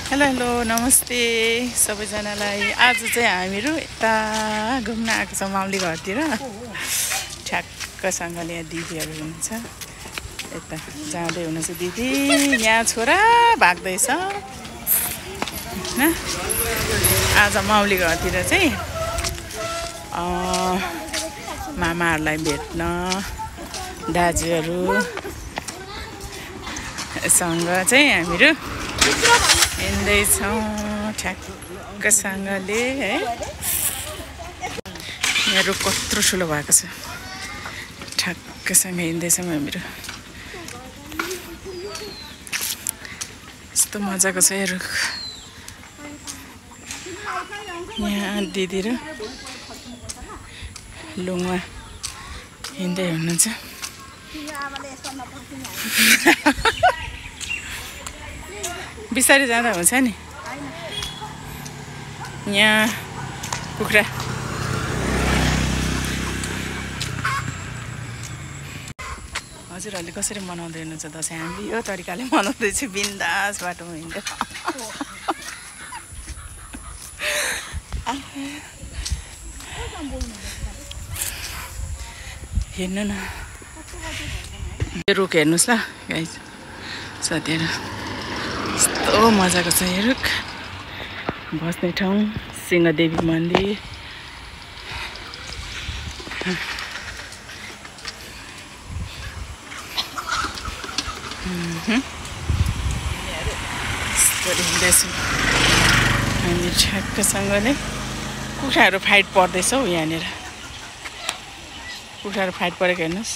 Hello hello नमस्ते सबैजनालाई। आज चाहिँ हामीहरू यता घुम्न आएको छौँ माउली घरतिर। ठ्याक्कसँगले यहाँ दिदीहरू हुनुहुन्छ, यता जाँदै हुनुहुन्छ दिदी। यहाँ छोरा भाग्दैछ होइन। आज माउली घरतिर चाहिँ मामाहरूलाई भेट्न दाजुहरूसँग चाहिँ हामीहरू हिँड्दैछौँ ठ्याक्कसँगले है। यहाँ रुख कत्रो ठुलो भएको छ, ठ्याक्कसँग हिँड्दैछौँ हामीहरू। यस्तो मजाको छ यो रुख। यहाँ दिदी र लुङमा हिँड्दै हुनुहुन्छ। बिस्तारै जाँदा हुन्छ नि। यहाँ कुखुरा हजुरहरूले कसरी मनाउँदै हुनुहुन्छ दसैँ? हामीले यो तरिकाले मनाउँदैछु, बिन्दास बाटोमा हिँड्दै। हेर्नु न यो रुख हेर्नुहोस् ल गाइस, साथीहरू। यस्तो मजाको छ यो रुख। बस्ने ठाउँ सिंहदेवी मन्दिर। हिँड्दैछु हामी ठ्याक्कसँगले। कुखुराहरू फाइट पर्दैछ हौ यहाँनिर। कुखुराहरू फाइट परेको हेर्नुहोस्।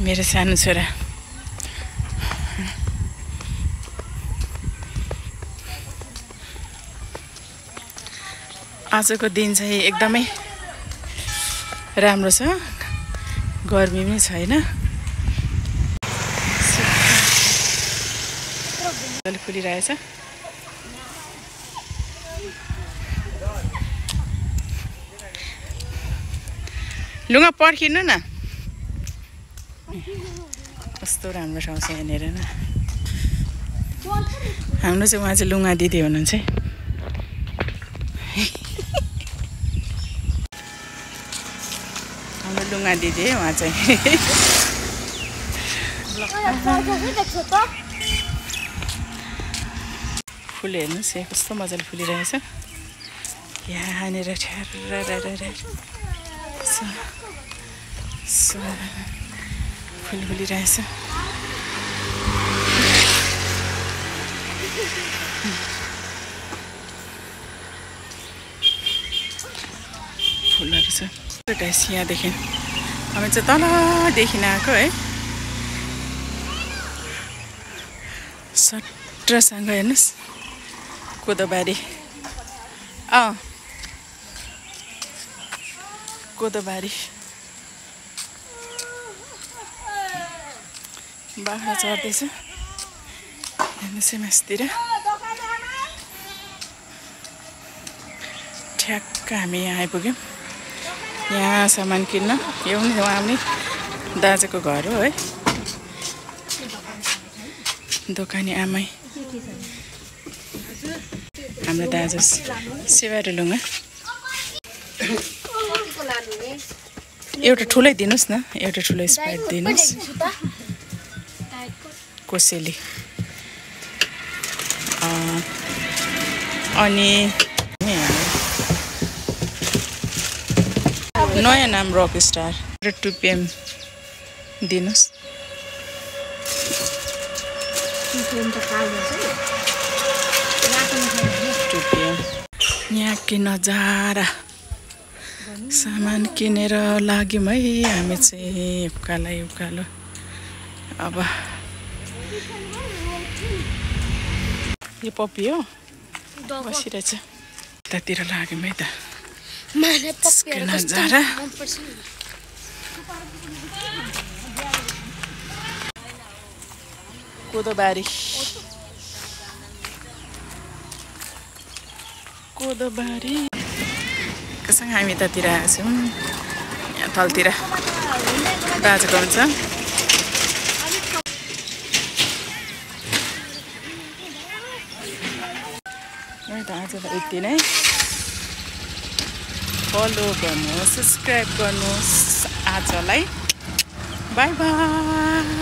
मेरो सानो छोरा। आजको दिन चाहिँ एकदमै राम्रो छ, गर्मी पनि छैन। फुलिरहेछ। लुगा पर्खिनु न, कस्तो राम्रो ठाउँ छ यहाँनिर न। हाम्रो चाहिँ उहाँ चाहिँ लुगा दिदी हुनुहुन्छ है। हाम्रो लुगा दिदी है उहाँ चाहिँ। फुल हेर्नुहोस् यहाँ कस्तो मजाले फुलिरहेछ। यहाँनिर फुल फुलिरहेछ। फुलहरू छ गाइस यहाँदेखि। हामी चाहिँ तलदेखि आएको है। सट्रसँग हेर्नुहोस् कोदोबारी। कोदोबारी बाख्रा चढ्दैछ हेर्नुहोस् मासतिर। ठ्याक्क हामी यहाँ आइपुग्यौँ। यहाँ सामान किन्न। यो पनि उहाँ पनि दाजुको घर हो है। दोकानी आमै हाम्रो दाजु सेवारो लुगा। एउटा ठुलै दिनुहोस् न, एउटा ठुलो स्प्राइट दिनुहोस्। कोसेली अनि नयाँ नाम रक स्टार 2 PM दिनुहोस्। यहाँ के नजारा। सामान किनेर लाग्यौँ है हामी चाहिँ उकालो। अब यो पप्पी हो बसिरहेछ। यतातिर लाग्यौँ है त। नजारा कोदोबारी। कसँग हामी यतातिर आएको छौँ। यहाँ तलतिर दाजुको हुन्छ। है त आज त यति नै फलो गर्नुहोस् सब्स्क्राइब गर्नुहोस् आजलाई बाई बाई